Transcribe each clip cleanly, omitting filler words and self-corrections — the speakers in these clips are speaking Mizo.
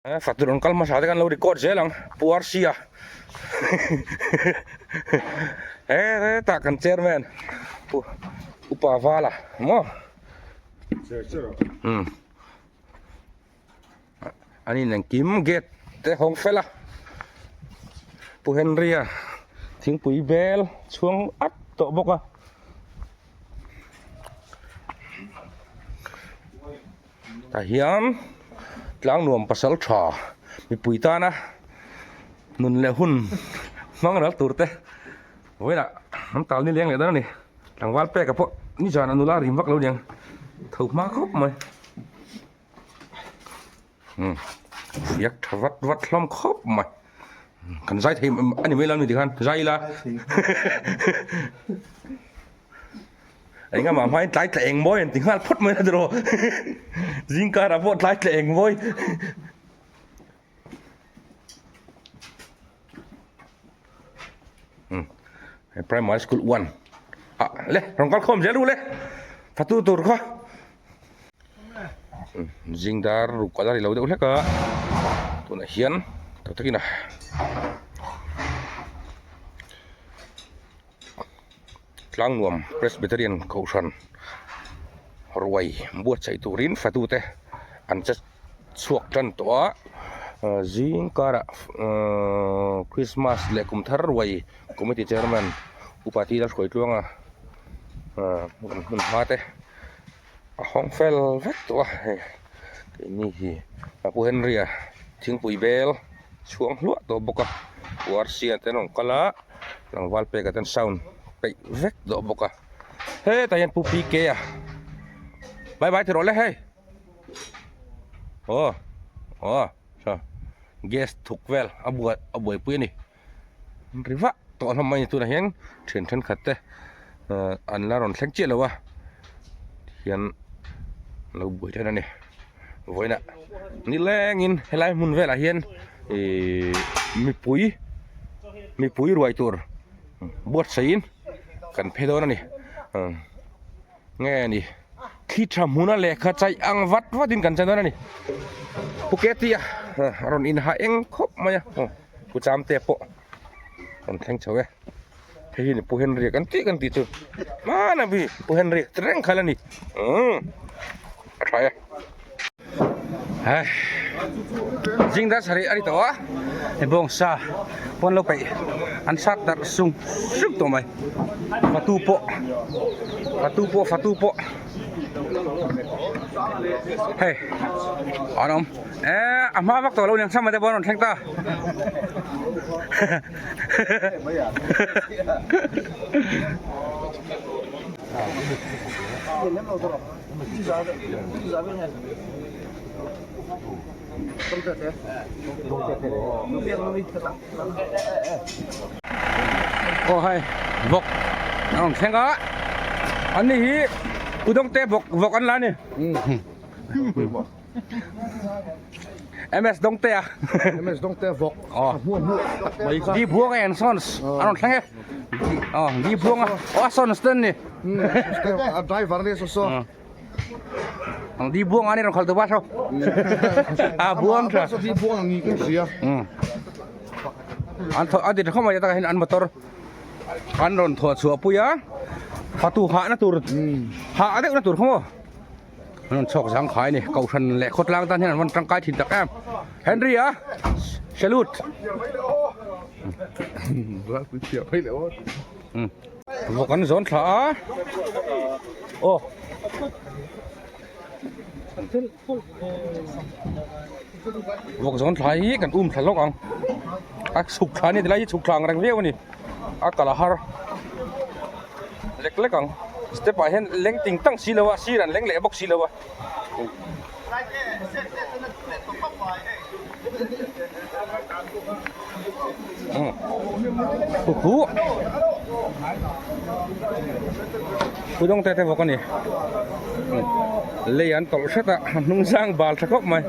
Fatu rawn kal hmasa te kan lo record zel ang Pu RC a he hetah kan chairman Pu Upa Vala maw umm an in engkim gate te hawng fel a Pu Henry a thingpui bel chhuang at tawh bawk a. Tah hian tlang nuam pasal tha mipui tana nun leh hun hmang ral tur te vawiinah an tal ni leng leh dawn a ni tlangval peka pawh nizan a nula rim vak lo niang tho hma khawp mai umm fiak tha vat vat hlawm khawp mai kan zai thei a ni mai lo a ni tikhan zai ila. Engah hmain tlai tla eng mawi an ti nghal phawt mai a tiraw zing karah pawh tlai tla eng mawi umm primary school one ah le rawn kal khawm zel ru le fatu tur kha zing dar ruk a la ri lo deuh hlek a tunah hian tak takin a. Tlangnuam Presbyterian Kohhran ruai buatsaih turin fatute an che chhuak tan tawh a zing karah uhh Christmas leh kum thar ruai committee chairman upa Tila Hruaitluanga uhh hmun hma te a hawng fel vek tawh a hei keini hi Pu Henry-a thingpui bel chhuang hluah tawh bawk a Pu Rc-a te an rawn kal a. Tlangval pekah chuan sound peih vek tawh bawk a hetah hian pu PK a bye bye ti rawh le hei aw aw tha gas thuk vel a buai a buaipui a ni ri vah tawh hlawm mai a ni tunah hian thian thenkhat te ah an la rawn thleng chiah lo a hian lo buai thin a ni vawiinah nilengin helai hmun velah hian ihh mipui mipui ruai tur buatsaihin kan phei dawn a ni nge ni thli tha hmuna lehkha chaih ang vat vatin kan che dawn a ni Pu Keti a rawn inha eng khawp mai a Pu Chamte pawh rawn thleng chho e. Hei hi ni Pu Henry kan tih kan tih chu hmana mi Pu Henry ti reng kha la ni umm a tha e hei zing dar sarih a ni tawh a hei bawngsa pawn lo peih an sat darh sung sung tawh mai fatu pawh fatu pawh fatu pawh hei an awm eh a hma vak tawh lo niang chama te pawh an rawn thleng ta. Aw hei vawk a rawn thleng a an ni hi udawng te vawk vawk an la a ni. MS Dongtea MS Dongtea vawk Aw. hmuh hmuh tak mai kha Di Buanga and Sons a rawn thleng e Aw Di Buanga aw a Sons te an ni a driver ni saw saw Ang Di Buanga ni rawn khalh tu ba saw a Buang tha Di Buanga ngi kan hria an thaw a ti tha khawp mai takah hian an motor an rawn thawh chhuah pui a fatu hahna tur hah deuhna tur kha maw An rawn chhuak zang khai a ni kohhran leh khawtlang tan hian an rawn tangkai thin tak em Henry a salute vawk an zawn thla a aw vawk zawn thla hi kan um thla lawk ang a chhuk thla a ni tilai hi chhuk thla ang reng viau a ni a kal a har lek lek ang step ah hian leng ting tang si lo a sir an leng leh bawk si lo a hu hu dawng te te bawk a ni lei an tawlh hret a hnung zang bal tha khawp mai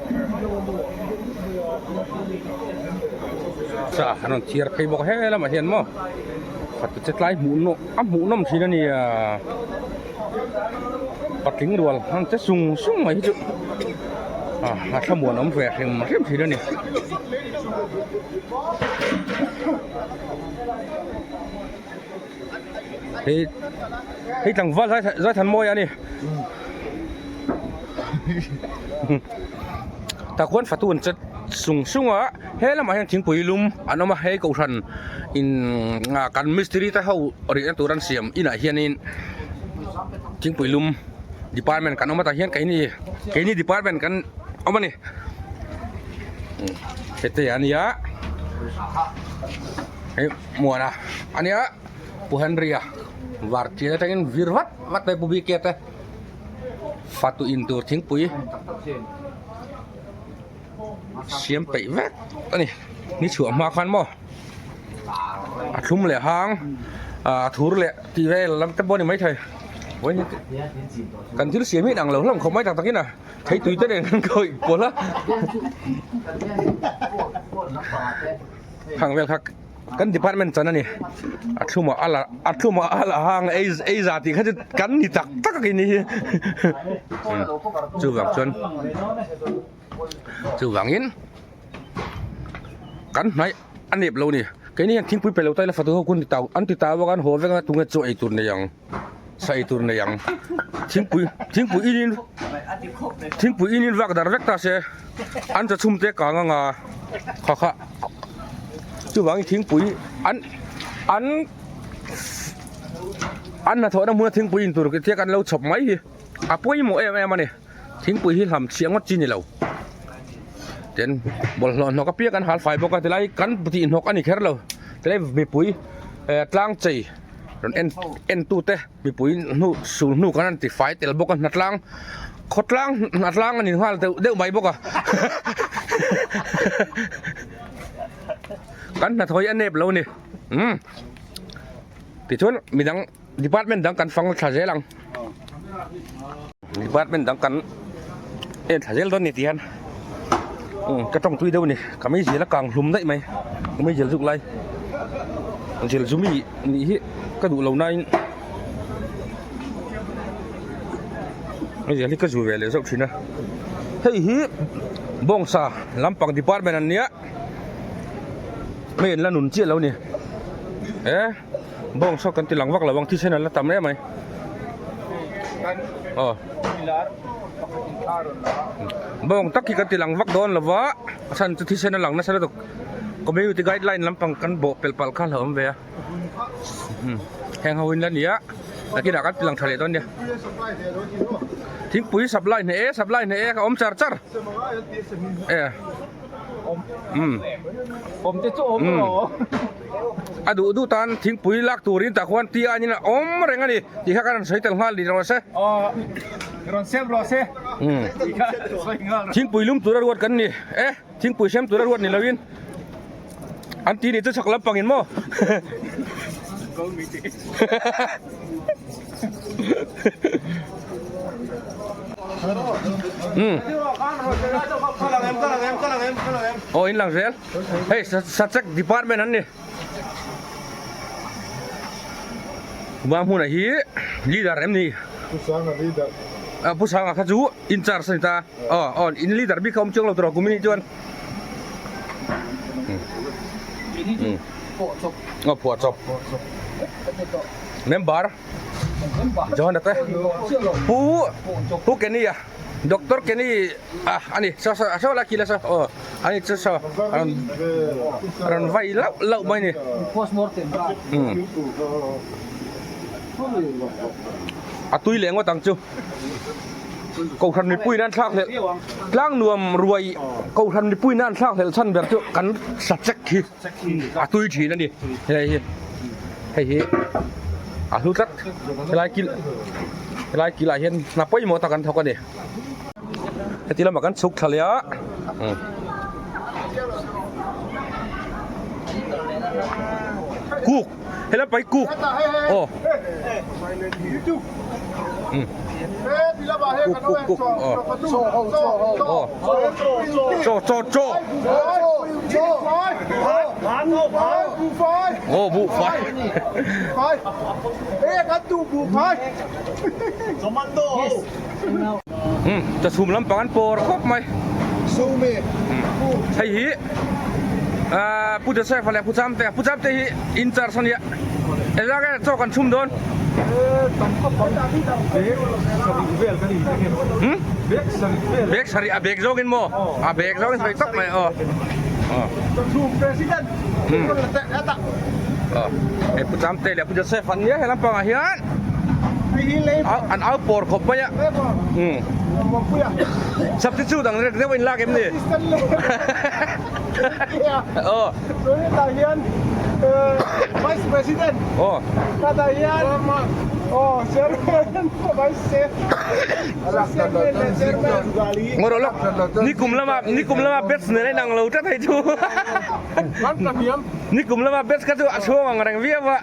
cha an rawn thiar phei bawk he lamah hian maw khat che tlai hmuh nawh a hmuh nawm thin a nia patling rual ang che sung sung mai hi chu. a thlamuan awm ve hrim hrim thin a ni. Hei hei tlangval Zaithanmawia a ni. Tah khuan fatu an chet sung sung a he lamah hian thingpui lum an awm a hei kohhran in ah kan mistiri te ho rihna tur an siam inah hianin thingpui lum department kan awm a tah hian keini keini department kan awm a ni hete a nia hei muana a nia pu Henry a vartian atangin vir vat vat mai pu Bka te. Fatu in tur thingpui siam peih vek a ni ni chhuah hma khan maw a thlum leh hang ah thur leh tih vel lam te pawh a ni maithei kan thil siam hi inang lo hlawm khawp mai tak takin a theitui te nen kan khawih pawlh a khang vel kha. Kan department chan a ni. A thlumah a la a thlumah a la hang ei ei za tih kha chu kan ni tak tak a ni hi. Chuvang chuan chuvangin kan hnaih a nep lo ni. Keini hian thingpui pe lo ta ila fatu ho kun ti tau an ti tau a kan haw vek a tunge chaw ei tur nei ang sa ei tur nei ang thingpui thingpui in in thingpui in in vak dar vek ta se an chawchhum te kang anga kha kha. Chuvangin thingpui an an an hnathawhna hmuna thingpui in tur te kan lo chhawp mai hi a pawimawh em em a ni thingpui hi hlam chhiah ngawt chi ni lo tin bawlhhlawh hnawk apiang kan hal fai bawk a tilai kan tih hnawk a ni kher lo tilai mipui eh tlang chei rawn en en tu te mipui hnu sul hnu kan han ti fai tel bawk a hnatlang khawtlang hnatlang a ni nghal deuh deuh mai bawk a kan hnathawh hi a nep lo a ni umm tichuan midang department dang kan fang thla zel ang department dang kan en thla zel dawn a ni tih hian umm ka tawngtui deuh a ni ka meizial a kang hlum daih mai ka meizial zuk lai zial zumi nih hi ka duh lo nain meizial hi ka zu ve leh zauh thin a hei hi bawngsa lampang department an nia hei an la nun chiah lo a ni e bawngsa kan ti lang vak lo ang thisen an la tam em mai aw bawng tak hi kan ti lang vak dawn lo va a chhan chu thisen a lang nasa lutuk community guideline lampang kan bawh pelh palh kha a hlauhawm ve a heng ho in la ni a nakinah kan ti lang tha leh dawn nia thingpui supply hneh e supply hneh e ka awm char char e um a duh duh tan thingpui lak turin tah khuan tia an in a awm reng a ni tih kha kan rawn sawi tel nghal ni rawh se thingpui lum tura ruat kan ni e. Thingpui sem tura ruat ni loin an ti nih chu chhak lampang in maw Aw in lang zel hei sachek department an ni Kuma hmunah hi leader em ni Pu Sanga kha chu In charge a ni ta. Aw aw in leader bik kha awm chiang lo tur a kum in chuan. Aw phuah chawp. Member John te Pu Pu Kenny a Doctor Kenny a ani saw saw saw la kila saw aw ani chu saw ran ran vai lauh lauh mai ni. A tui leh ngawt ang chu. Kohhran mipui in an thlak hlelh tlang nuam ruai kohhran mipui in an thlak hlelh chhan ber chu kan sa chek hi a tui thin a ni hei hi hei hi a hlu tlat helai kil helai kil ah hian hna pawimawh tak an thawk a ni heti lamah kan chhuk thla leh a kuk. Hello pai kuk. Oh. Kuk kuk kuk. Oh. Oh. Cho cho cho. Oh bu phai. Umm chawchhum lampang an pawr khawp mai. Hei hi ahh Pu Joseph a leh Pu Chamte a, Pu Chamte hi in charge a nia. Engzah nge chaw kan chhum dawn? Umm bag sarih a bag zawngin maw? A bag zawngin sawi tawp mai aw. Hei Pu Chamte leh Pu Joseph an nia he lampangah hian an au pawr khawp mai a. Substitute ang rek deuh a inlak em ni? Aw. Aw. Ngaw lawk nikum lama nikum lama bets nen a inang lo tlat hei chu nikum lama bets kha chu a chhuang ang reng viau a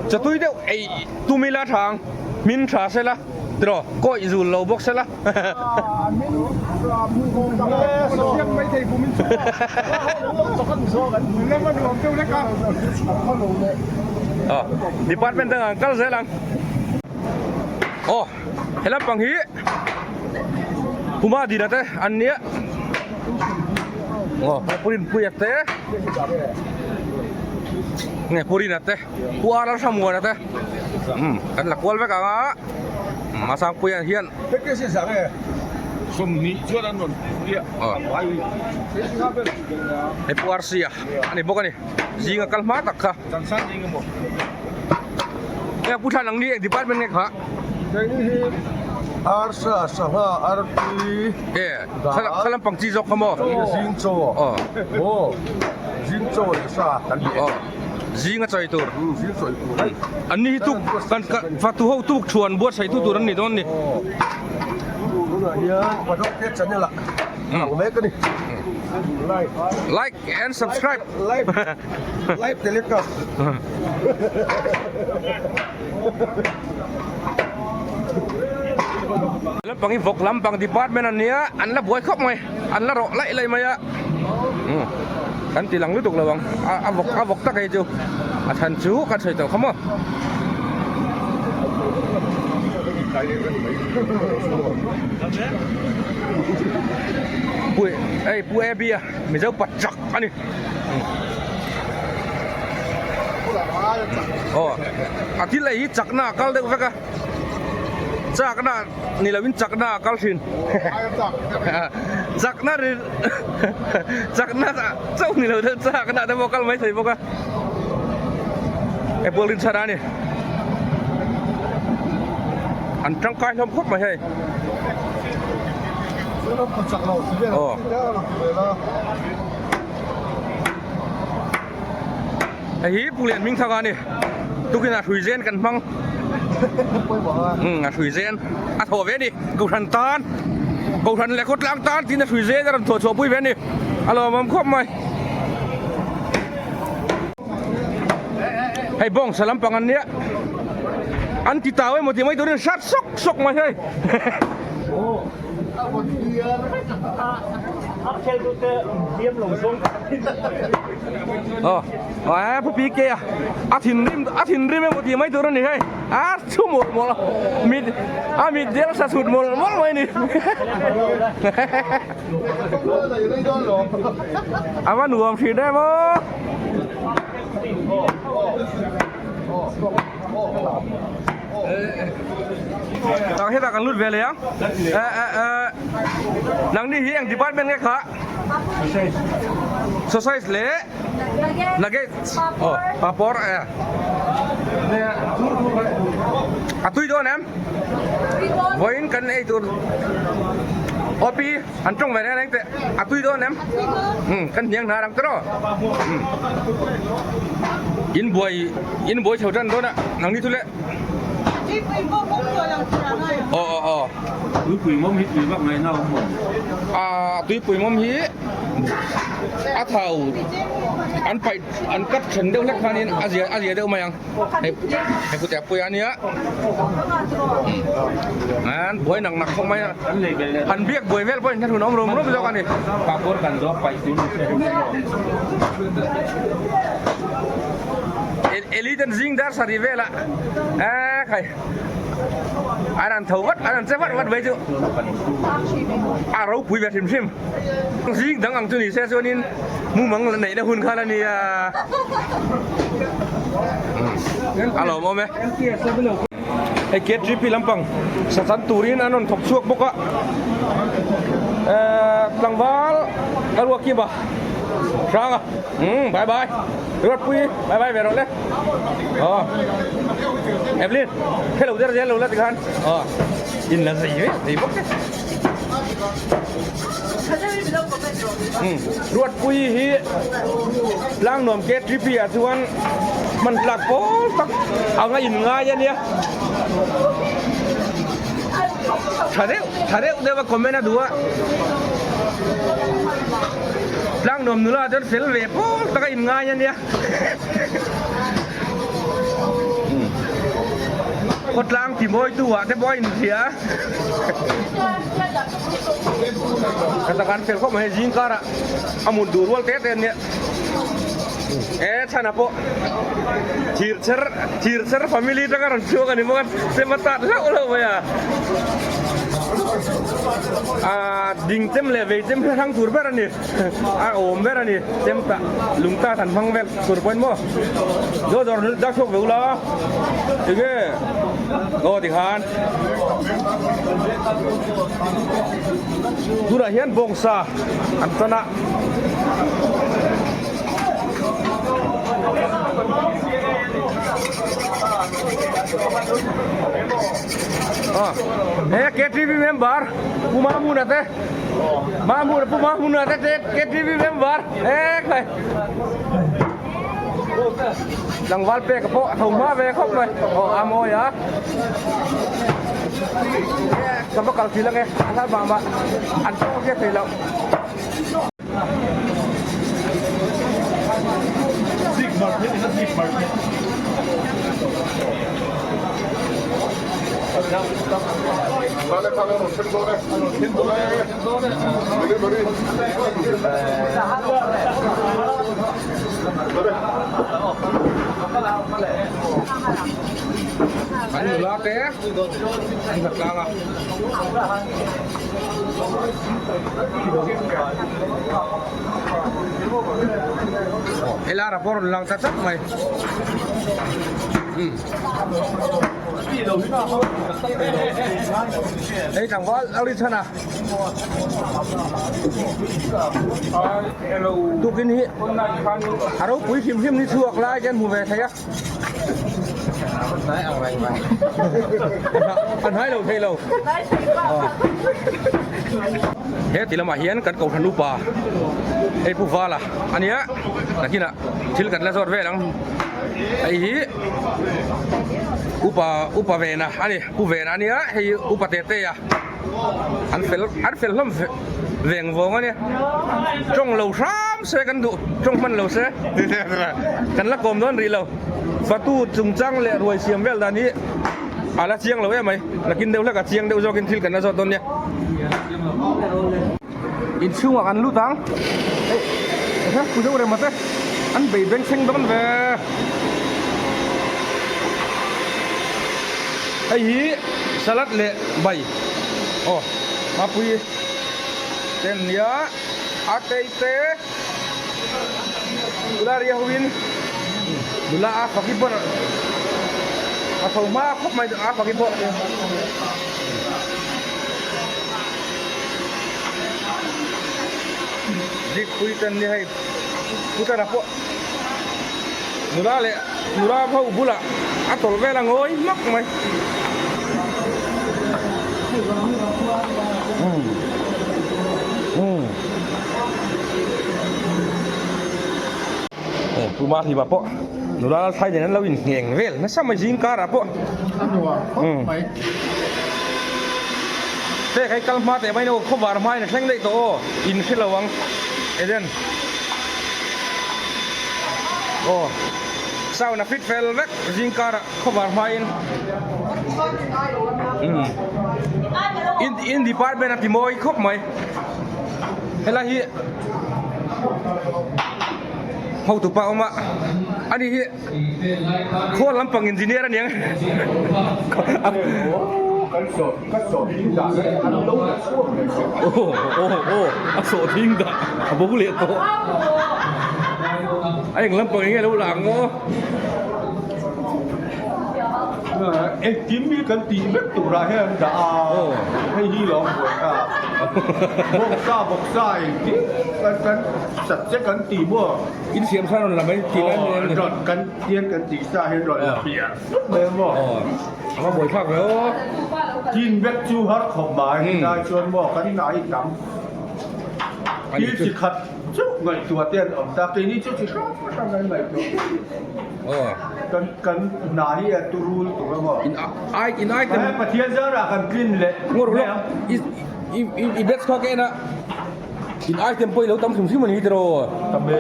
chatui deuh ei tum ila tha ang hmin tha sela tiraw kawih zul lo bawk sela. Department dangah an kal zel ang. Aw he lampang hi Puma dina te an nia. Aw Purinpuia te nge Purina te. Pu Aral Hramuana te kan la kual vek ang a, Masangpuia hian Hei Pu Arsia a ni bawk a ni, zinga kal hma tak kha. Hei Pu Thlan ang ni eng department nge kha? Arsa sangha artui E kha lampang chi zawk kha maw? Zing chaw aw zing chaw leh sa kan ti. Zing a chawi tur. An ni hi tuk kan fatu ho tuk thuan buatsaih tu tur an ni dawn ni. Like and subscribe. Live telecast. Lampang hi vawk lampang department an nia an la buai khawp mai an la rawh laih laih mai a. Kan ti lang lutuk lo ang a vawk a vawk tak hei chu a chhan chu kan sawi tawh kha maw. Pu hei Pu Abby a Mizo pa chak a ni. Aw a thil ei hi chakna a kal deuh vek a. Chakna ni lovin chakna a kal thin. Chakna ri chakna chauh ni lo deuh chakna te pawh a kal mai thei bawk a. Apple rin chhan a ni. An tangkai hlawm khawp mai hei. Aw. Hei hi Pu Lian Hmingthanga a ni. Tukin a hrui zen kan hmang. Umm a hrui zen a thawh ve a ni. Kohhran tan Kohhran leh khawtlang tan tiin a hrui zen a rawn thawh chhuah pui ve a ni. A lawmawm khawp mai. Hei bawngsa lampang an nia. An ti tau emaw tih mai turin hrat sawk sawk mai hei. Aw ae pu PK a a thinrim a thinrim emaw tih mai tur a ni hei a thu mawlh mawlh a mit a mit del sa chhut mawlh mawlh mai a ni a va nuam hrin em aw. Tah hetah kan lut ve leh a nangni hi eng department nge kha sausage leh nuggets aw papawr e a tui dawn em vawiin kan ei tur aw pi an tawng ve reng reng teh a tui dawn em kan hniang hnar ang tawh in buai in buai chho tan dawn a nangni chu le aw aw aw Tuipui mawm hi tui vak ngaihna awm maw? A tuipui mawm hi a thau an paih an cut then deuh hlek khanin a zia a zia deuh mai ang hei hei kute a pui a nia an buai nak nak khawp mai a han biak buai vel pawhin hna thun a awm rum rum zawk a ni. Papawr kan zawk paih tun. Eli ten zing dar sarih velah eee khai an han tho vat an han che vat vat mai chu a ropui ve hrim hrim zing dang ang chu ni se chuanin mumang la neihna hun khan a nia a lawmawm e hei KTP lampang sachan turin an rawn thawk chhuak bawk a eee tlangval ka ruak kim a hrang a umm bye bye. Ruatpui bye bye ve rawh le aw Evelyn hello der zel lo la tikhan aw in la zei ve thei bawk te Ruatpui hi tlangnuam KTP ah chuan hman tlak pawl tak anga in ngai ania tha deuh tha deuh deuh a comment a duh a Tlangnuam nula chuan fel ve pawl tak a inngai a nia. Khawtlang timawitu ah te pawh a inhria a. Ka tak an fel khawp mai zing karah a mut duh rual te te ania. E chhana pawh thir cher thir cher family atanga rawn chhuak a ni bawk a chem a tat hlauh hlauh mai a. Aaa ding chem leh vei chem hi a hrang tur ber a ni a awm ber a ni chem tah lung ta han hmang vel tur pawhin maw zaw zawr dak chhuak ve ula enge aw tikhan tunah hian bawngsa an tan a. He KTV member Pu Mahmuna te Mahmuna Pu Mahmuna te KTV member he khai tlangval pek pawh a tho hma ve khawp mai aw a mawi a ka va kal thil ange a hla mah mah an tawng hriat thei loh. An nula te an nghat tlang a. Helai ah pawh rawn lang ta tlat mai hei tlangval a ri chhan a tukin hi a ropui hrim hrim ni chhuak lai te an hmu ve thei a. A hnai lo thei lo. He ti lamah hian kan kohhran upa hei Pu Vala a nia nakinah thil kan la zawt vel ang. Hei hi upa upa Vena a ni Pu Vena a nia hei hi upa Tetea an fel an fel hlawm veng vawng a nia tawng lo hram se kan duh tawng hman lo se kan la kawm dawn rih lo fatu chungchang leh ruai siam vel dan hi a la chiang lo em mai nakin deuh hlek a chiang deuh zawkin thil kan la zawt dawn nia inchhungah kan lut ang hei he pu deuh rem ate an bei beng thleng dawn ve hei hi salad leh bai aw mapui te an nia a tei te nula ria ho in nula a faki pawh a tho hma khawp mai a faki pawh. Zikpui te an nia hei putara pawh nula leh nula ho bulah a tawlh vel a ngawi hmak mai. Puma hlima pawh nula lalthlai nen an lo inngheng vel nasa mai zing karah pawh. Pek hei kal hma teh mai no khawvar hmain a thleng daih tawh aw in hre lo ang Eden aw sound a fit fel vek zing karah khawvar hmain umm in in department a ti mawi khawp mai helai hi hotupa awm a. Ani hi khawl lampang engineer a niang. Aw aw aw a sawh thing dah a bo leh tawh. A eng lampang enge lo lang aw. Engkim hi kan tih vek turah hian an dah a, hei hi lo ang buai ta. Bawksa bawksa engkim kan kan sat che kan ti maw? In siam sa rawn la mai tih lai mai ani. Rawn kan tian kan tih sa hian rawn la piah vek mai a maw? A va buai thlak ve aw. Tin vek chu har khawp mai helai chuan maw kan nai tam. Thil chi khat chauh ngaihtuah te an awm ta, keini chu chi hrang hrang an ngaihtuah. Kan kan hna hi a turul tur a maw? In ai in ai kan Pathian zarah kan tlin leh ngawr lawk i i i batch kha ka en a in item pawh i lo tam hrim hrim a ni tiraw tam e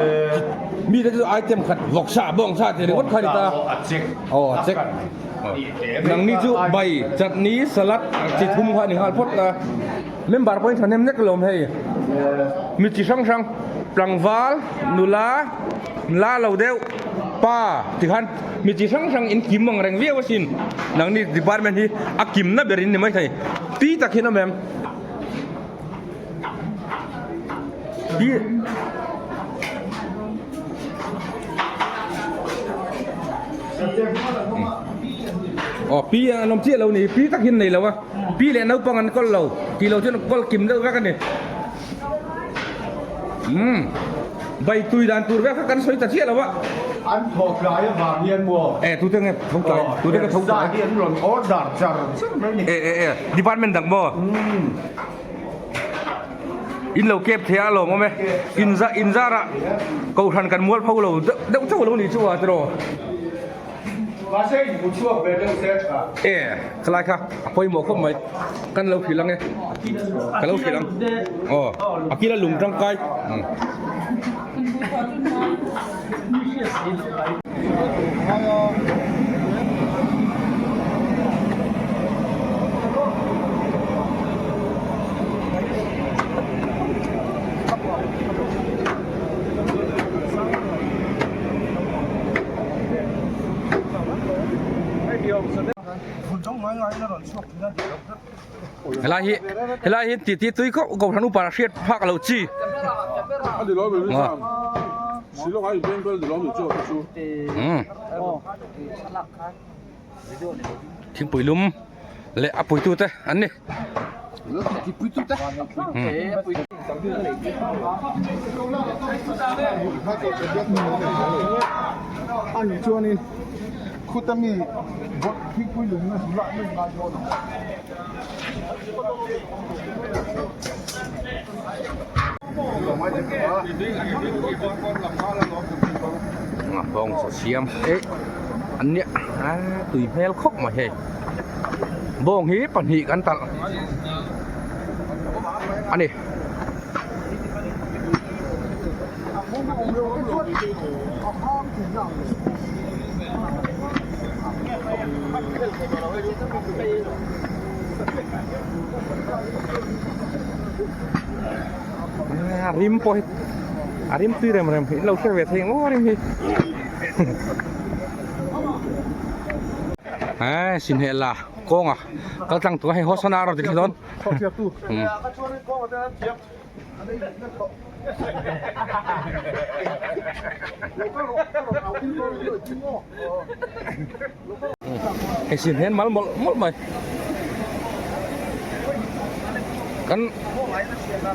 mi te chu item khat vawk sa bawng sa tih ringawt kha a ni ta a check aw a check nangni chu bai chutney salad chi thum kha a ni nghal phawt a. Member pawhin thahnem nek lawm hei. Mi chi hrang hrang tlangval, nula, nula lo deuh, pa tikhan mi chi hrang hrang in kim ang reng viau asin. Nangni department hi a kimna ber in ni mai thei. Pi tak hian awm em? Pi. Aw pi an awm chiah lo ni pi tak hian nei lo a. Pi leh naupang an kawl lo tih lo chuan kawl kim deuh vek a ni. Umm bai tui dan tur vek kha kan sawi ta chiah lo a. An thaw tlai avang hian maw? E tute nge tho tlai tute nge tho tlai. Zah hi an rawn order char char mai ni. E e e department dang maw? Umm. In lo kep thei a lawm awm e. In za in zarah kohhran kan mual pho lo deuh chauh lo ni chu a tiraw. Mahse in hmu chhuak ve deuh se tha. E, khalai kha a pawimawh khawp mai. Kan lo hrilh ang e. Ka lo hrilh ang. Aw, a kila lung tangkai. Helai hi helai hi titi tui khawp kohhran upa hriat phak loh chi. Thingpui lum leh a puitute an ni. Bawng chaw siam eh an nia a tui hmel khawp mai hei. Bawng hi pahnih kan talh a ni. A rim pawh hi a rim tui rem rem hi in lo hre ve thei ang aw rim hi. Eee sinheh la kawnga kal tlang tur a hei hawsana a rawn ti thla dawn. Hei sin hian mal mawlh mawlh mai kan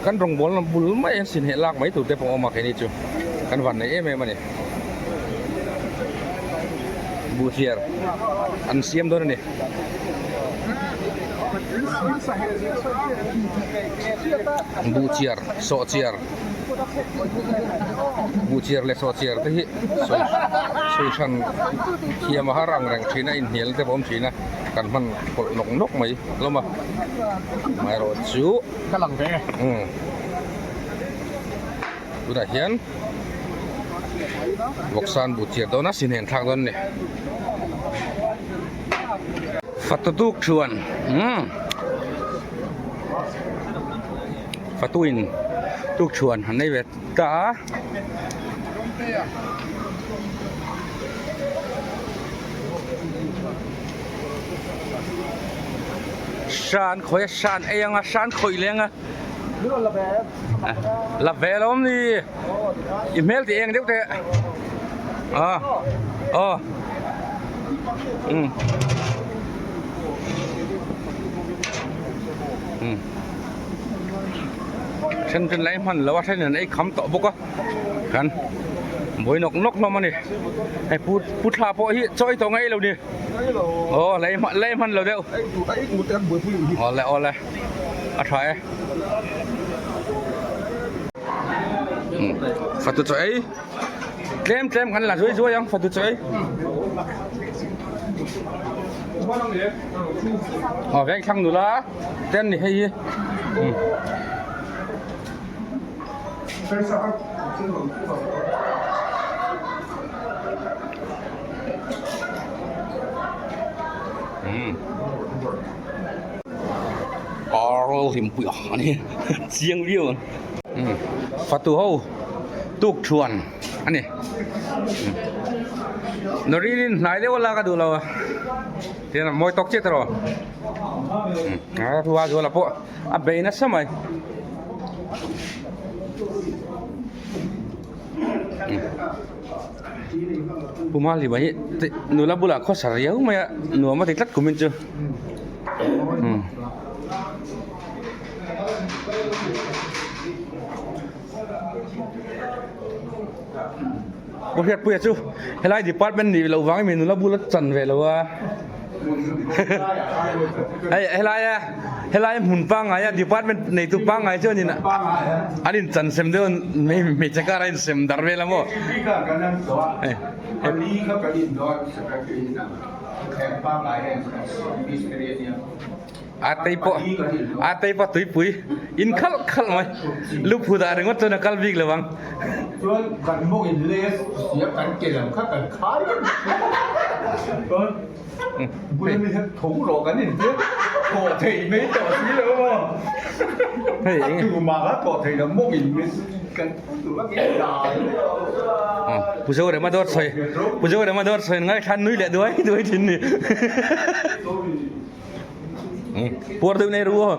kan rawngbawlna bul mai hian sin heh lak mai tur te pawh a awm a keini chu kan van nei em em a ni buhhliar an siam dawn a ni. Buhchiar sawhchiar buhchiar leh sawhchiar te hi sawi sawi hran thiam a har ang reng thin a inhnial te pawh a awm thin a kan hman pawlh nawk nawk mai hlawm a amaherawh chu ka lang ve umm tunah hian vawksan buhchiar dawn a sinen thlak dawn a ni. Fatutuk chuan umm Fatuin tuk chuan an nei ve ta a. Sa an khawih a, sa an ei ang a, sa an khawih leng a. La ve lo awm ni. I hmel tih eng deuh teh. A. Aw. Um. Um. Then then lai hman lo a then an ei kham tawh bawk a. Kan buai nawk nawk hlawm a ni. Hei pu pu thla pawh hi chaw ei tawh ngei lo ni. Aw lei hman lei hman lo deuh. Awle awle a tha e. Fatu chaw ei tlem tlem kan la zuai zuai ang fatu chaw ei. Aw veng thlang nula ten ni hei hi. Arl hlimpui a ni chiang viau ang fatu ho tuk thuan a ni Noreen hnai deuh a lak a duh lo a tihian a mawi tawk chiah tawh a thua zuala pawh a bei nasa mai. Pu Maliba hi nula bulah khawsa riau mai a nuam a ti tlat kumin chu Pu Hriatpuia chu helai department nih loh vangin mi nula bula chan ve lo a hei helaia helai hmun pangngai a department neitu pangngai chuanin an in chan sem deuh a hmeichhe kar a insem darh vel a maw. A tei pawh a tei pawh tuipui in khalh khalh mai lu phu dah ringawt chuan a kal bik lo ang. Chuan kan mawng in les sia kan ke lam kha kan khai chuan bul ami hian tho rawh kan in tia thawh theih mai tawh si lo maw a tu mah kha thawh theih lo mawng in kan Pu Zorema dawt sawi Pu Zorema dawt sawi ngaithla nui leh duai duai thin ni. Puar deuh nei ru aw.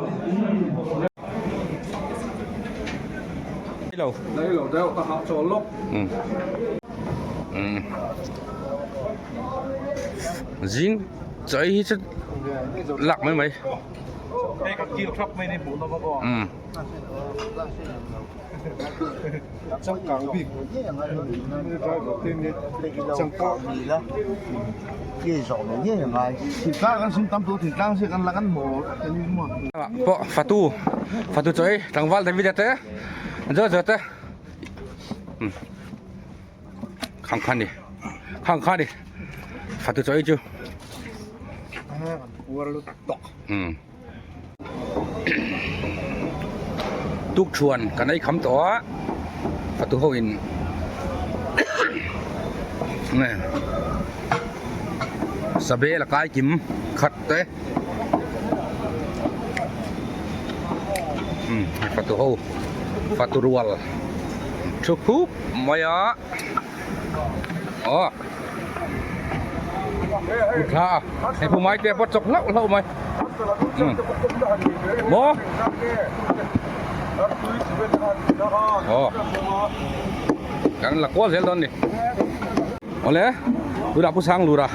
Lo. Nei lo deuh ka hah chawl lawk. Zing chaw hi chu lak mai mai. Hei ka kil thap mai ni hmuh nawm a aw. Changkang bik driver te nia changkang Pawh fatu fatu chaw ei tlangval David a te zawt zawt te khang khan ni khang khan ni fatu chaw ei chu Tuk thuan kan ei kham tawh a fatu ho in sabe la kai kim khat te fatu ho fatu rual thu khup mai a. Aw Thla hei pu mai te pawh chawk hlauh hlauh mai maw aw kan la kual zel dawn ni awle tunah pu sang lura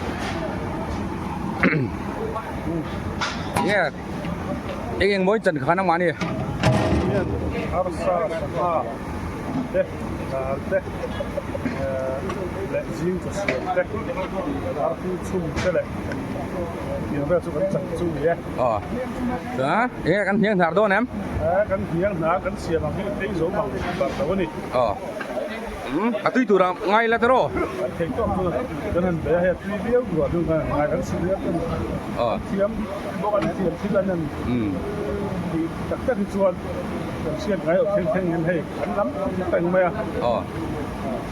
nge eng eng mawi chan khan amah ni. Te, dal te, leh zing chaw siam te, artui chhum te leh tiang vel chu kan chan chu ni e. Aw, chuan enge kan hniang hnar dawn em? E, kan hniang hnar kan siam ang hi phei zo mang bar lo a ni. Aw, umm a tui tur ah ngai la tawh. Kan thei tawk chu kan han bei a, hei a tui viau duah chu kan han ngai kan si viau te Aw. Thiam bawk an thiam thil an han tih tak tak hi chuan kan hriat ngai loh thleng thleng hian hei an lam peng mai a,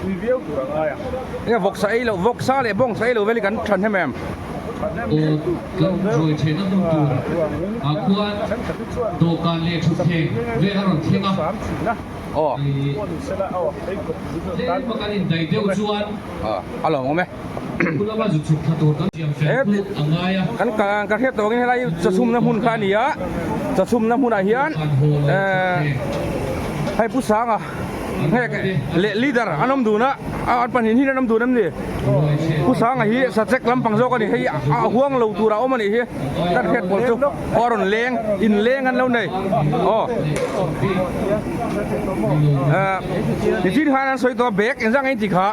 tui viau tur a ngai ang. Enge vawksa ei loh, vawksa leh bawngsa ei loh vel hi kan than hem em? Aw kan ruai theihna hmun tur ah khuan dawhkan leh thutthleng vel a rawn thleng a. Tlem a kan indaih deuh chuan khulama zu chhuk thla tur kan siam fel chu a ngai a. Kan ka hriat tawh angin helai chawchhumna hmun kha a ni a, chawchhumna hmunah hian hei Pu Sanga leh leader an awm dun a, an pahnih hian an awm dun em ni? Pu Sanga hi sachek lampang zawk a ni, hei a huang lo tur a awm a nih hi, kan hriat pawl chu aw a rawn leng, in leng an lo nei aw nichin khan an sawi tawh a bag engzah nge in ti kha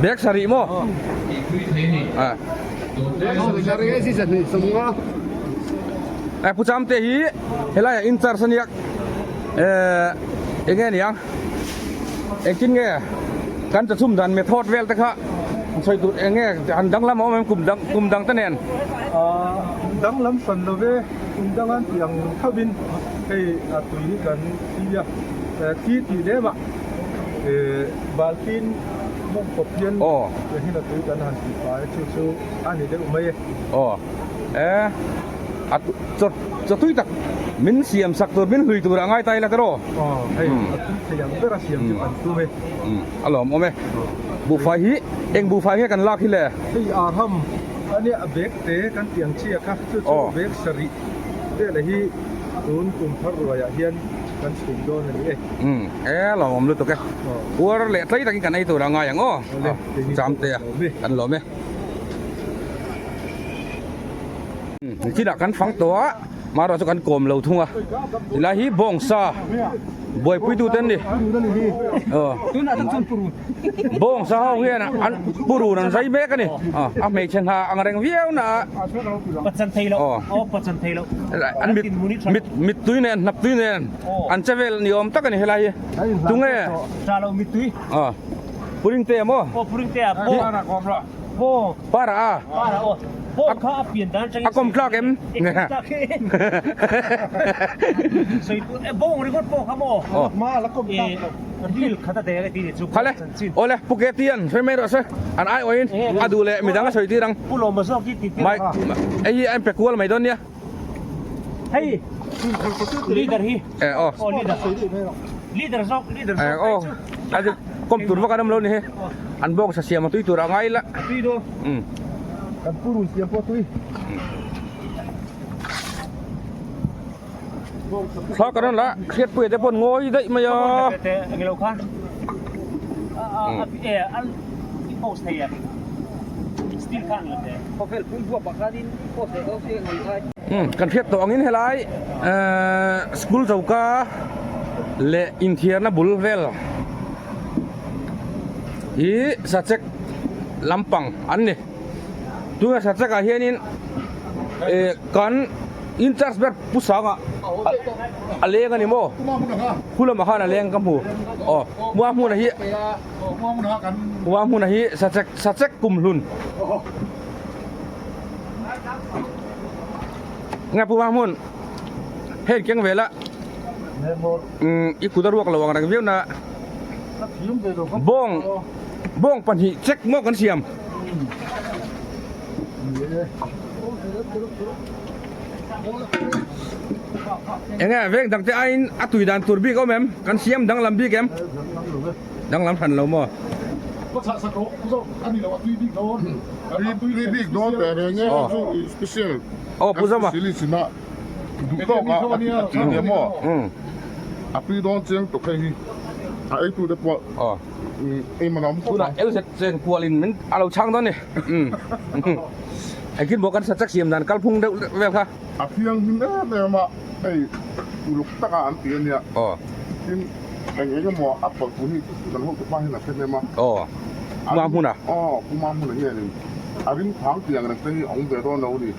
bag sarih maw a Pu Chamte hi helaiah in charge a nia eng nge niang. Engtin nge kan chachhum dan method vel te kha sawi tur eng nge han danglam a awm em kum dang kum dang te nen? Ahh danglam hran lo ve, kum dang an tih ang tho in hei a tui hi kan thi a, thi tih lem ah baltin mawng kawp hian hin a tui kan han tih fai chu chu a ni deuh mai e. Aw e a chaw chaw tui tak min siam sak tur min hlui tur a ngai ta ila tiraw? Aw hei a tui thei ang ber a siam chu kan tum e. Umm a lawm awm e. Buhfai hi eng buhfai nge kan lak hi le? Hei Arham a nia a bag te kan tih ang chiah kha chu chu bag sarih vel hi tun kum thar ruaiah hian kan chhum dawn a ni e. Umm e lawm awm lutuk e. Puar leh tlai takin kan ei tur a ngai ang aw. Cham te a kan lawm e. Nichina kan fang tawh a, marawh chu kan kawm lo thung a, tilai hi bawngsa buaipui tu te an ni, bawngsa ho hian an purun an zai mek a ni, a hmeichhe hna ang reng viau na a, an mit mit mittui nen hnap tui nen an che vel ni awm tak a ni helai hi, tunge puring te maw? Para a. A kawm tlak em? Khale awle Pu Ketian sawi mai rawh se an ai awin a duh leh midang a sawi tir ang. Mai hei hi a inpe kual mai dawn nia. Eh aw. Eh aw a dik kawm tur vak an awm lo ni hi an bawng sa siam a tui tur a ngai la. Umm. Kan purun siam pawh tui. Thla kan rawn la hriatpuia te pawh an ngawi daih mai a. Kan hriat tawh angin helai school choka leh inthiarna bul vel hi sachek lampang an ni. Tunah sachek ah hianin kan in charge ber Pu Sanga a leng a ni maw? Khu lamah khan a leng ka hmu. Aw Mua hmuna hi Mua hmuna hi sachek sachek kum hlun. Nge Pu Mahmun hei keng vel a i kut a ruak lo ang reng viau na bawng bawng pahnih check maw kan siam. Enge veng dang te aiin a tui dan tur bik awm em? Kan siam danglam bik em? Danglam hran lo maw? Aw Pu Zama. Aw. Tunah LZ chen kualin min a lo chhang dawn ni. Engtin maw kan sachak siam dan kalphung deuh vel kha. A thianghlim em em a, hei uluk taka an ti a nia. Tin, eng eng emaw a pawlh tur hi kan hotu pa hian a hre hnem a. Aw, Puma hmuna. Aw, Puma hmuna hianin a rim thang tiang reng te hi a awm ve dawn lo a ni.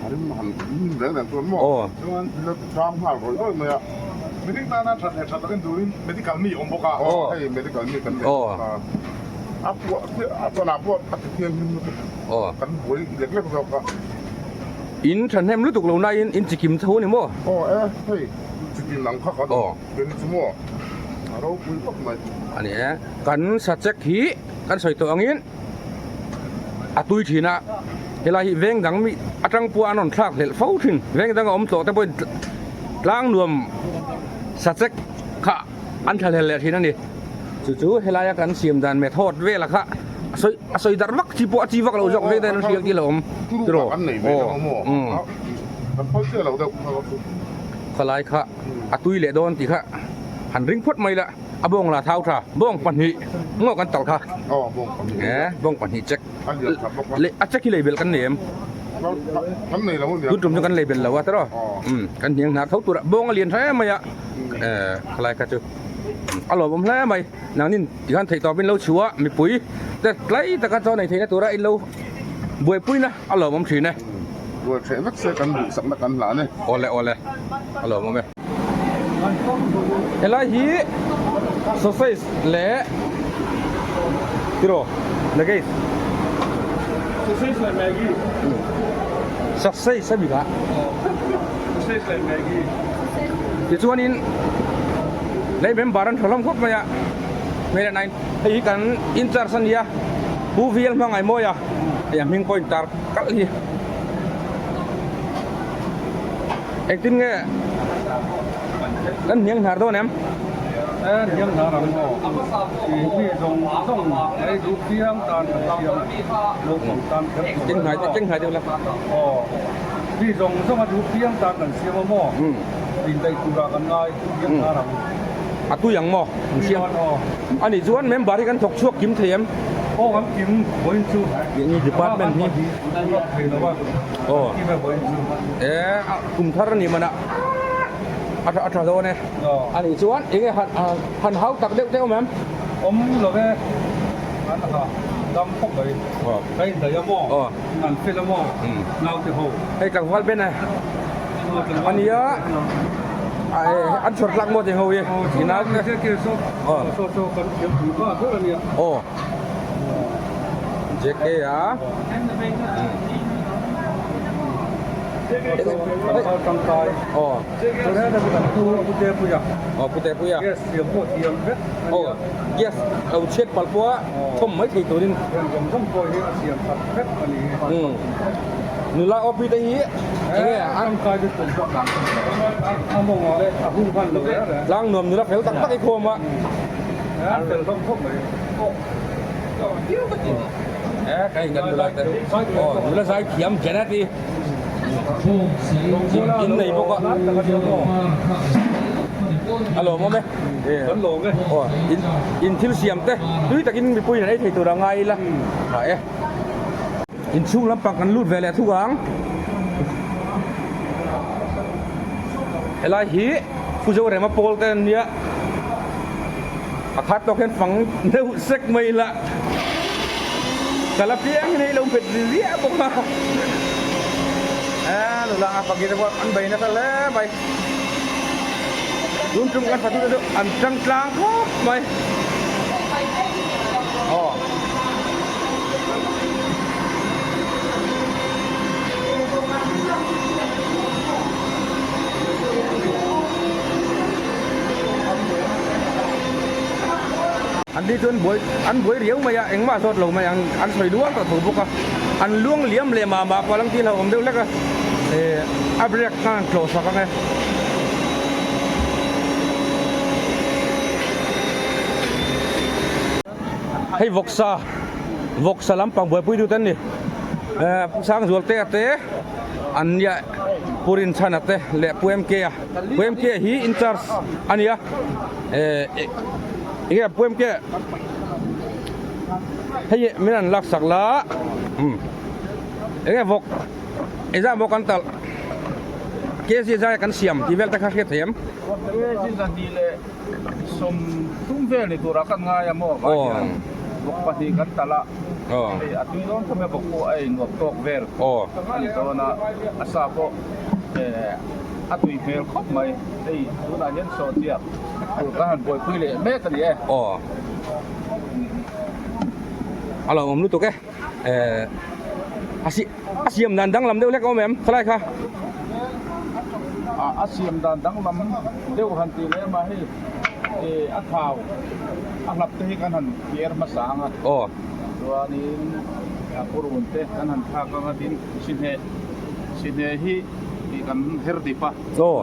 A rim han rim reng reng chuan maw. Chuan thil a ti hrang nghal rawih rawih mai a. Mihring tana that leh that loh en turin medical mi awm bawk a. Aw, hei medical mi kan nei bawk a. A puah chiah a chawlh ah pawh a ti thianghlim lutuk. Kan buai lek lek zawk a. In thahnem lutuk lo nain in chikim tho a ni maw? Aw e, hei chikim ang kha kan awm ve ni chu maw? A ropui khawp mai. A ni e, kan sachek hi kan sawi tawh angin. a tui thin a, helai hi veng dang mi atang pawh an rawn thlak hlelh fo thin, veng dang a awm tawh te pawhin tlang nuam sachek kha an thla hlel leh thin a ni. Chu chu helaia kan siam dan method vela kha a sawi a sawi darh vak chi pawh a chi vak lo zawk vek dahin an hriat tih a awm tiraw aw umm khalai kha a tui leh dawn tih kha han ring phawt mai la a bawng la thau tha bawng pahnih ngaw kan talh kha e bawng pahnih check leh a check hi lei belh kan nei em tun tum chu kan lei belh lo a tiraw umm kan hniang hnar tho tur a bawng a lian tha em mai a e khalai kha chu. A lawmawm hle mai nangnin tikhan theih tawpin lo chhuah a mipui te tlai taka chaw nei theihna tura in lo buaipuina a lawmawm thin e. Buai hreh vek se kan duhsakna kan hlan e. Awle awle a lawmawm e. Helai hi sausage leh tiraw Nagesh? Sausage leh Maggi. Sausage a mi kha. Sausage leh Maggi. Tichuanin lei member an tha hlawm khawp mai a, hmeichhe nine hei hi kan incharge a nia Pu VL Hmangaihmawia hei a hming pawh a intar kalh hi. Engtin nge kan hniang hnar dawn em? E hniang hnar ang maw? Tih mi zawng zawng ei duh chiang tan kan siam naupang tan kher tur Keng hnai keng hnai deuh la. Aw mi zawng zawng a duh chiang tan kan siam a maw? Indaih turah kan ngai hniang hnar ang. A tui ang maw? An siam. A nih chuan member hi kan thawk chhuak kim thei em? Aw kan kim vawiin chu. Ni department hi. Aw. E kum thar a ni mana a tha a tha dawn e. A nih chuan eng nge han han hau tak deuh deuh awm em? Awm lo e. An ha dam khawp mai. Ka indaih a maw? An fel a maw? Naute ho. Hei tlangval Ben a. A nia an chhawr tlak maw tih ho hi. Ina aw. Aw. JK a. Aw. Aw Pute Puia. Aw gas lo chhiat palh pawh a thawm mai thei turin. Umm nula OP te hi enge a tlang nuam nula fel tak tak i khawm a. E kai kan nula te aw nula zai thiam Janet i in nei bawk a a lawmawm e aw in thil siam te tui takin mipui in an ei thei tur a ngai ila tha e. Inchhung lampang kan lut ve leh thung ang. Helai hi Pu Zorema pawl te an nia. A khat tawk hian fang deuh sek mai ila. Kal apiang hian hei lo nghet ri riah bawk a. A nula a fak te pawh an bei nasa hle mai. Tun tum kan fatu te chu an tang tlang khawp mai. Aw. An ni chuan buai an buai riau mai a engmah zawt lo mai ang an sawi luang tawh tho bawk a an luang liam leh mah mah pawh a lang tih hlauhawm deuh hlek a eh a brake khan an tlawh sak ang e. Hei vawksa vawksa lampang buaipui dut an ni eh Pu Sangzualte a te an nia Pu Rinchhana te leh Pu MK a Pu MK hi in charge a nia eh enge Pu MK hei min an lak sak la umm enge vawk engzah maw kan talh kg zai kan siam tih vel te kha hriat thei em. Sawm tum vel ni turah kan ngai a maw vai hian bawk pahnih kan talh a, hei a tui dawn khawp e bawk pawh a innuam tawk vel a ni dawn a, a sa pawh a tui hmel khawp mai, hei tunah hian sawhchiah tur kan han buaipui leh mek a ni e. Aw a lo awm lutuk e, a siam dan danglam deuh hlek a awm em khalai kha? A siam dan danglam deuh han tih leh mah hei a thau a hlap te hi kan han phiar hmasa ang a. Aw. Chuanin. purun te kan han thlak anga tin sihneh sihneh hi tih kan her dip a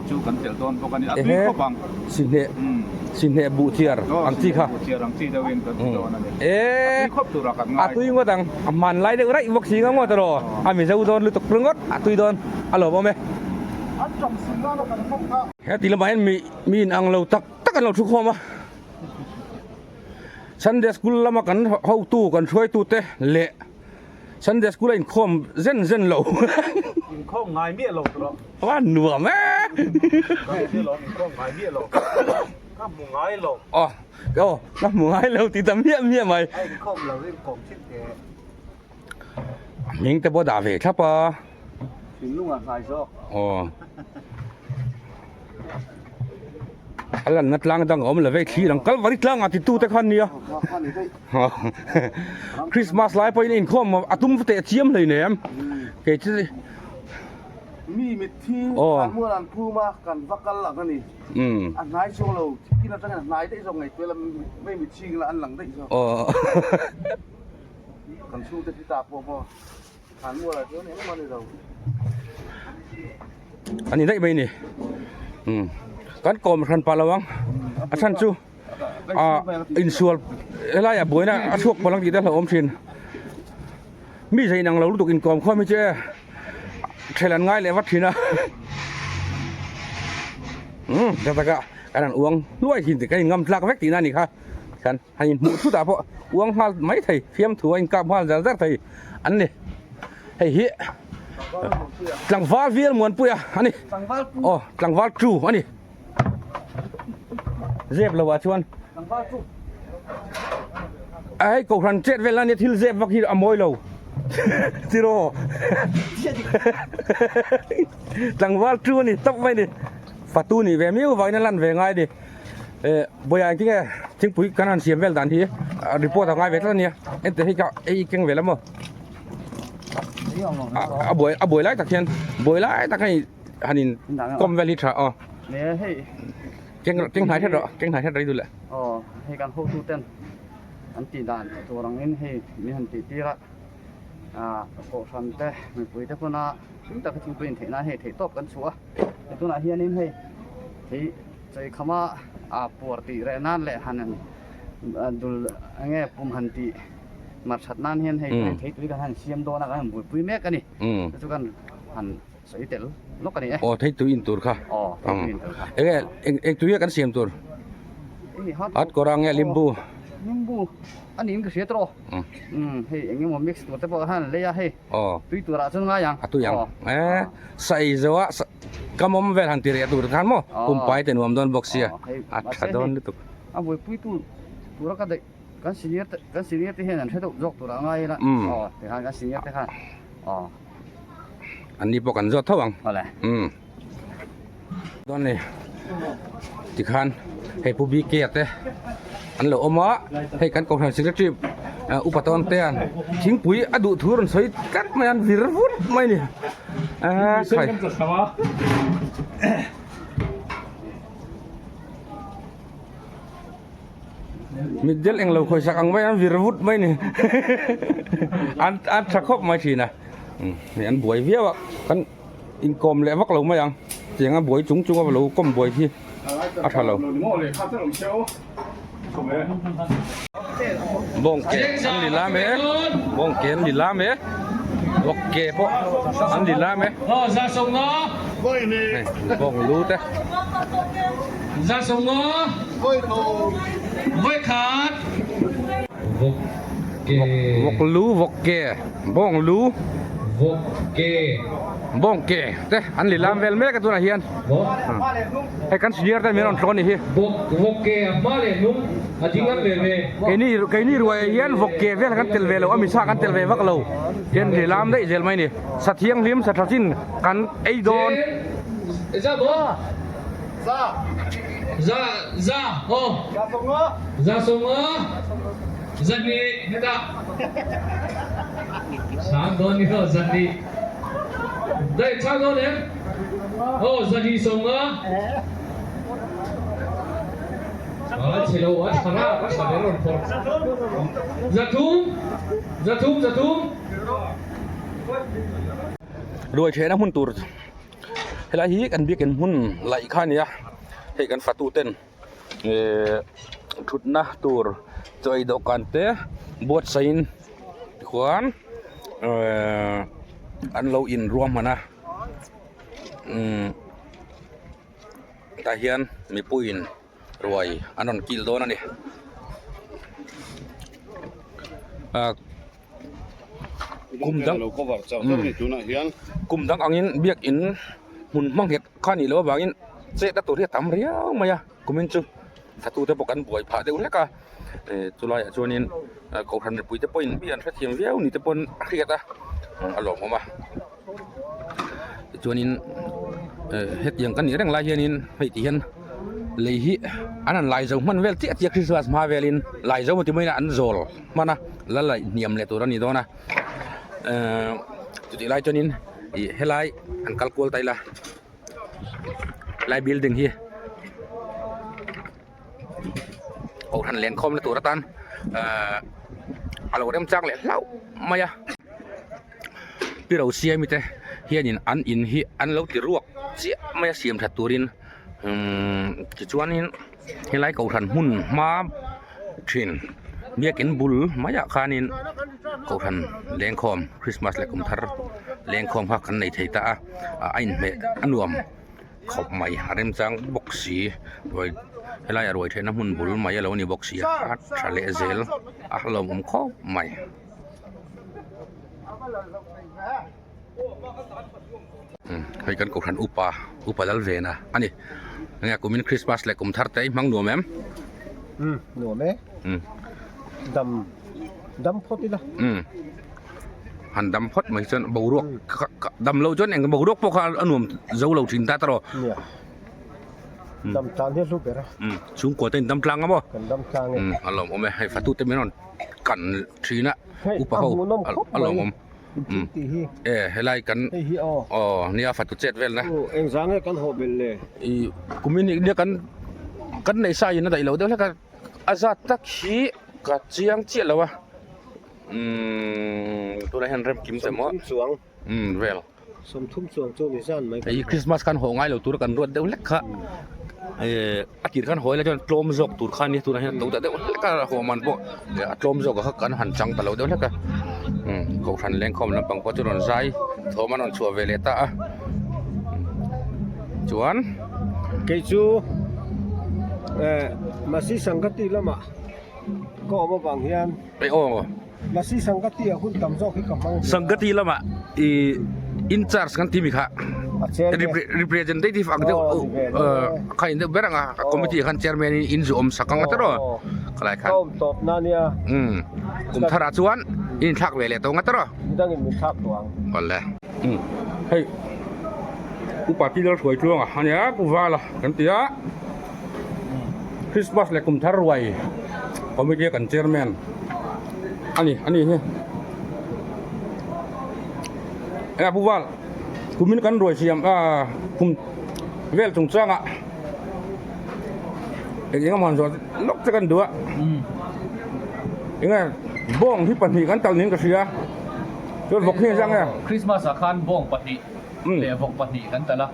chu kan telh dawn bawk a ni a tui khawp ang. Sihneh sihneh buh thiar ang chi kha. Buh thiar ang chi deuhin kan ti dawn a ni. A tui khawp turah kan ngai. A tui ngawt ang a hmanlai deuh raih bawk si nga ngawt rawh a mizo dawn lutuk ringawt a tui dawn a lawmawm e. An ṭam sin nana kan hmang kha. He ti lamah hian mi mi inang lo tak tak an lo thu khawm a. Sunday school lama kan hotu kan hruaitute leh Sunday school a inkhawm zen zen lo. Inkhawm ngai miah lo tur a. A nuam e. Inkhawm ngai miah lo. Ka hmu ngai lo. Aw, aw, ka hmu ngai lo ti ta miah miah mai. A inkhawm lo inkhawm thin teh. Hming te pawh dah ve thlap a. Thinlung a hnai zawk. Aw. A lanna tlang dang a awm lo vei thlir ang Kalvari tlangah titu te khan nia. Christmas lai pawhin inkhawm a tum teh chiam hlei nem. Kei chu Mi mitthi kan mual an phum a kan va kal ang a ni. A hnai chuang lo thil atangin a hnai daih zawk ngaihtuah ila mei mitchhing ila an lang daih zawk. Kan chhungte thi ta pawh maw. A ni daih mai ni kan kawm hran pah lo ang a chhan chu ah insual helaiah buaina a chhuak palh ang tih te a hlauhawm thin mi zei inang lo lutuk inkawm khawm hi chu e ṭhel an ngai leh vat thin a umm ta taka kan han uang hluai thin tih kan in ngam tlak vek tihna a ni kha khan. Hei hmuh thutah pawh uang nghal mai thei fiamthu a inkap nghal zar zar thei an ni. Hei hi tlangval vial muanpuia a ni. Aw tlangval chu a ni. Zep lo ah chuan a hei kohhran chet vel ania thil zep vak hi a mawi lo tiraw tlangval chu a ni tawp mai a ni. Fatu nih ve miau vangin a lan ve ngai a ni. Eh Bawia engtin nge thingpui kan han siam vel dan hi report a ngai ve tlat ania ente hei ka ei keng ve la maw a buai a buai lai tak hian buai lai tak hei han in kawm vel hi tha aw keng keng hnai hret rawh keng hnai hret rei duh leh aw hei kan hotu ten an tih dan tur angin hei min han tih tir a ah kohhran te mipui te pawna hlim taka thingpui in theih nan hei theihtawp kan chhuah a tunah hianin hei hei Cheikhama a puar tih reh nan leh han dul enge pum han tih mar that nan hian hei thei tui kan han siam dawn a kan han buaipui mek a ni. Chu chu kan han sawi tel lawk a ni e. Aw thei tui in tur kha. Aw thei tui in tur kha. Enge eng tui nge kan siam tur? Hat kawr ang nge limbu? Limbu a niin ka hria tawh. Hei eng emaw mix tur te pawh khan an lei a hei. Tui turah chuan ngai ang. A tui ang. E sai zo a Ka mawm vel han ti reh tur khan maw pumpai te nuam dawn bawk sia a tha dawn lutuk. A buaipui tu tura ka daih kan senior te kan senior te hian an hre deuh zawk tur a ngai ila aw tikhan kan senior te khan aw. An ni pawh kan zawt tho ang. Awle. Umm. Dawn ni tikhan hei pu BK a te an lo awm a hei kan kohhran secretary upa tawn te an thingpui a duh thu rawn sawi tlat mai a an vir vut mai a ni. A khai. Mitdel englo khawisak ang mai an vir vut mai ni. An an tha khawp mai thin a. Hei an buai viau a kan inkawm leh vak lo mai ang. Tiang a buai chung chung a lo kawm buai hi a tha lo. Bawng ke an ni lam e bawng ke an ni lam e vawk ke pawh an ni lam e hei bawng lu te vawk lu vawk ke bawng lu bawng ke te an ni lam vel mek a tunah hian. Hei kan senior ten min rawn tlawn ni hi. Keini keini ruai ah hian vawk ke vel kan tel ve lo a misa kan tel ve vak lo hian ri lam daih zel mai ni. Sa thianghlim sa tha chin kan ei dawn. A chhe lo a tha rak a tha ber rawn phawrh. 300 300 300. Ruai thehna hmun tur helai hi kan biakin hmun laih kha a ni a hei kan fatu ten ehh thutna tur chaw ei dawhkan te buatsaihin tikhuan ehh an lo inruahman a umm tah hian mipuiin ruai an rawn kil dawn a ni ah kum dang kum dang angin biakin hmun hma nghet kha a nih loh avangin chet na tur hi a tam riau mai a kumin chu thatu te pawh kan buai phah deuh hlek a eh chulaiah chuanin kohhran mipui te pawhin mi an hrethiam viau ni te pawn a hriat a a lawmawm a tichuanin eh hetiang kan nih reng lai hianin hei ti hian lei hi an han lai zo hman vel chiah chiah Christmas hma velin lai zo ti maiin an zawl hman a la laih hniam leh tur a ni dawn a ehh chutih lai chuanin ih helai an kal kual ta ila helai building hi kohhran lenkhawm na tur atan ehh a lo remchang leh hlauh mai a. Pi Rosiami te hianin an in hi an lo ti ruak chiah mai a siam that turin umm tichuanin helai kohhran hmun hma thin biakin bul maiah khanin kohhran lengkhawm Christmas leh kum thar lengkhawm kha kan nei thei ta a a inhmeh a nuam khawp mai a remchang bawk si ruai helaiah ruai theihna hmun bul mai a lo ni bawk si a a tha leh zel a hlauhawm khawp mai. Hei kan kohhran upa upa lal ve na a ni enge kumin Christmas leh kum thar te i hmang nuam em? Umm nuam e dam dam phawt ila han dam phawt mai chuan boruak dam loh chuan eng boruak pawh kha a nuam zo lo thin ta tawh nia dam tlan hi a hlu ber a chhungkua te in dam tlang a maw kan dam tlang e a lawmawm e hei fatute min rawn kan thin a upa ho a lawmawm e helai kan aw nia fatu chet vel na engzang nge kan haw belh le i kumin nia kan kan nei sa in a daih lo deuh hlek a a zat tak hi ka chiang chiah lo a umm tunah hian rem kim che maw umm vel 30 chuang chu ni zan mai hei Christmas khan haw ngai lo tur kan ruat deuh hlek kha eh a tir khan haw ila chuan tlawm zawk tur kha ania tunah hian a to ta deuh hlek a haw man pawh a tlawm zawk a kha kan han chang ta lo deuh hlek a umm kohhran lengkhawm lampang pawh chu rawn zai thawm an rawn chhuah ve leh ta a chuan kei chu eh Masi Sangati lamah ka awm avang hian eh aw. Lasi Sangati ah hun tam zawk hi ka hmang ve a. Sangati lamah i in charge kan timi kha representative ang deuh kha in deuh ber ang a committee khan chairman in in zu awm sak ang a tawrh khalai khan. Ka awm tawp na nia. Um kum thar ah chuan in thlak ve leh tawh ang a tawrh. Midang in min thlak tawh ang. Awle. Um hei upa ti lal hruai tluang a ania pu vala kan ti a Christmas leh kum thar ruai committee a kan chairman ani ani hi eng pu val kumin kan ruai siam ah kum vel chung changah eng eng emaw han zawh lawk che kan duh a eng nge bawng hi pahnih kan tal niin ka hria chuan vawk hi engzah nge Christmas ah khan bawng pahnih leh vawk pahnih kan tal a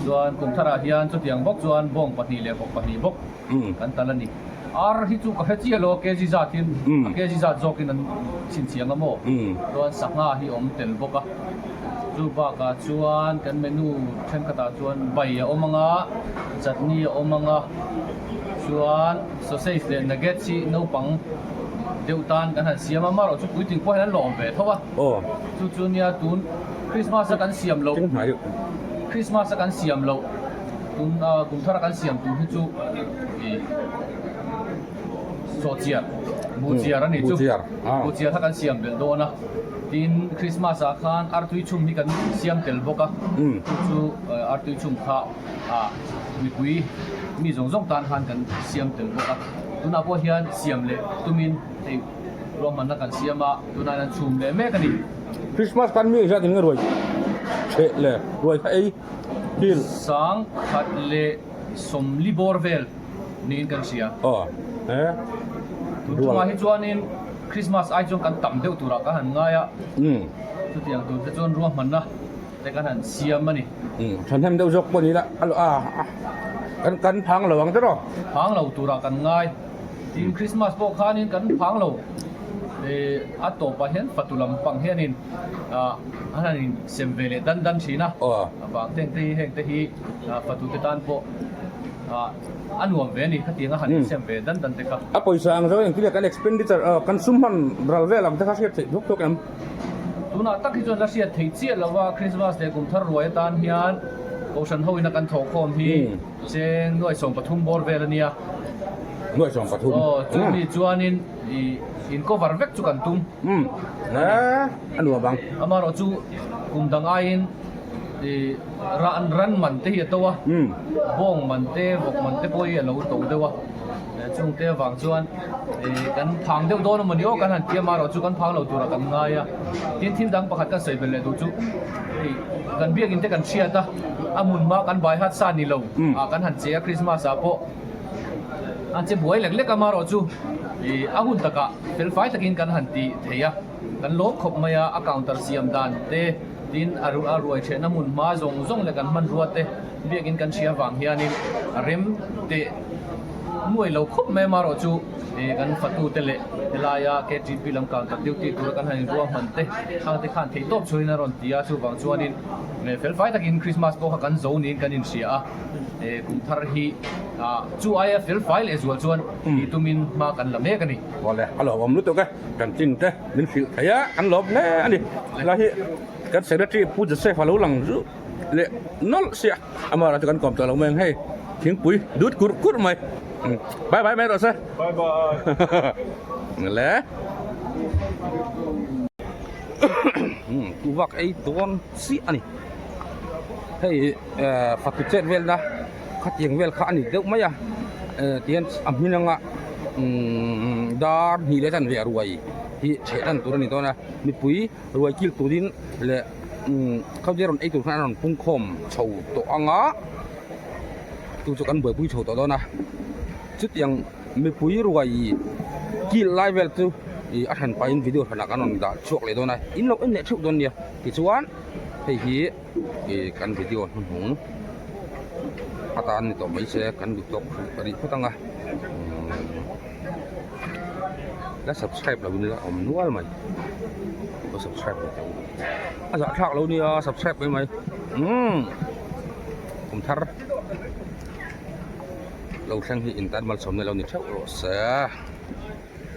chuan kum tharah hian chutiang bawk chuan bawng pahnih leh vawk pahnih bawk kan tal a ni. Ar hi chu ka hre chiah lo a kg zat in a kg zat zawk in an chhinchhiang a maw chuan sangha hi a awm tel bawk a chu bakah chuan kan menu thenkhatah chuan bai a awm ang a chutney a awm ang a chuan sausage leh nuggets hi naupang deuh tan kan han siam a amaherawh chu puitling pawh hian an lawm ve tho a chu chu nia tun Christmas a kan siam loh Christmas a kan siam loh tun kum thar a kan siam tur hi chu ih sawhchiar buhchiar a nih chu buhchiar kha kan siam belh dawn a tin Christmas ah khan artui chhum hi kan siam tel bawk a chu chu artui chhum kha ah mipui mi zawng zawng tan khan kan siam tel bawk a tunah pawh hian siam leh tumin hei ruahmanna kan siam a tunah hian an chhum leh mek a ni. Christmas kan mi zat in nge ruai cheh le ruai kha ei hil. Sangkhat leh sawmli bawr vel. Niin kan hria. Aw he. Tun tumah hi chuanin Christmas ai chuan kan tam deuh turah ka han ngai a. Umm. Chutiang tur te chuan ruahmanna te kan han siam a ni. Umm thahnem deuh zawk pawh ni la a a kan kan phang lo ang tiraw? Phang lo turah kan ngai. Tin Christmas pawh khanin kan phang lo. Ih a tawpah hian fatu lam pang hianin ah an han insem ve leh dan dan thin a. Aw. Avang te hi heng te hi fatu te tan pawh a nuam ve a ni khatiang a han insem ve dan dan te kha. A pawisa ang zo engtin nge kan expenditure kan sum hman ral vel ang te kha hriat theih duak duak em? Tunah tak hi chuan la hriat theih chiah lo a, Christmas leh kum thar ruai atan hian Kohhran ho ina kan thawhkhawm hi cheng nuai 13 bawr vel a nia. Nuai 13? Aw, chumi chuanin ih in cover vek chu kan tum. Umm, a nuam ang. Amaherawhchu kum dang aiin ih. Ran ran man te hi a to a, bawng man te, vawk man te pawh hi a lo to deuh a, chung te avang chuan kan phang deuh dawn emaw ni aw kan han ti a, amaherawh chu kan phang lo turah kan ngai a, tin thil dang pakhat kan sawi belh leh duh chu hei kan biakinn te kan hriat a, a hmun hma kan bai hat sa ni lo ah kan han che a Christmas ah pawh an che buai lek lek a, amaherawh chu a hun takah felfai takin kan han ti thei a. Kan lawm khawp mai a, a counter siam dan te, tin a a ruai thehna hmun hma zawng zawng leh kan hmanrua te biakin kan hria vang hianin a rem teh nuai lo khawp mai amaherawh chu ih kan fatu te leh helaia KTP lam counter duty tura kan han inruahman te khang te khan theihtawp chhuahin a rawn ti a, chuvang chuanin felfai takin Christmas pawh kha kan zo niin kan inhria a, ih kum thar hi ah chu aia felfai leh zual chuan tih tumin hma kan la mek a ni. Awle a lo awm lutuk e. Kan chin te min hrilh thei a, kan lawm hle a ni. Helai hi kan secretary Pu Joseph a lo lang zu leh nawlh sia, amaherawh chu kan kawm tawh lo mai ang hei thingpui dut kurh kurh mai. Bye bye mai rawh se. Bye bye. Le. Tu vak ei dawn chiah a ni. Hei fatu chet velna khatiang vel kha a ni deuh mai a tihian a hmin anga umm dar hnih leh chanve a ruai hi chheh lan tur a ni dawn a mipui ruai kil turin leh umm khawdai rawn ei tur khan a rawn pung khawm chho tawh ang a chu chu kan buaipui chho tawh dawn a chutiang mipui ruai kil lai vel chu ih a hran pahin video hranah kan rawn dah chhuak leh dawn a in lo en leh theuh dawn nia tichuan hei hi. Ih kan video hnuhnung atan ni tawh mai se kan duh tawk ka nih phawt ang a la subscribe lo in la awm nual mai ka subscribe ve tawh a zahthlak lo nia subscribe mai mai umm kum thar lo thleng hi in tan malsawmna lo ni theuh rawh se.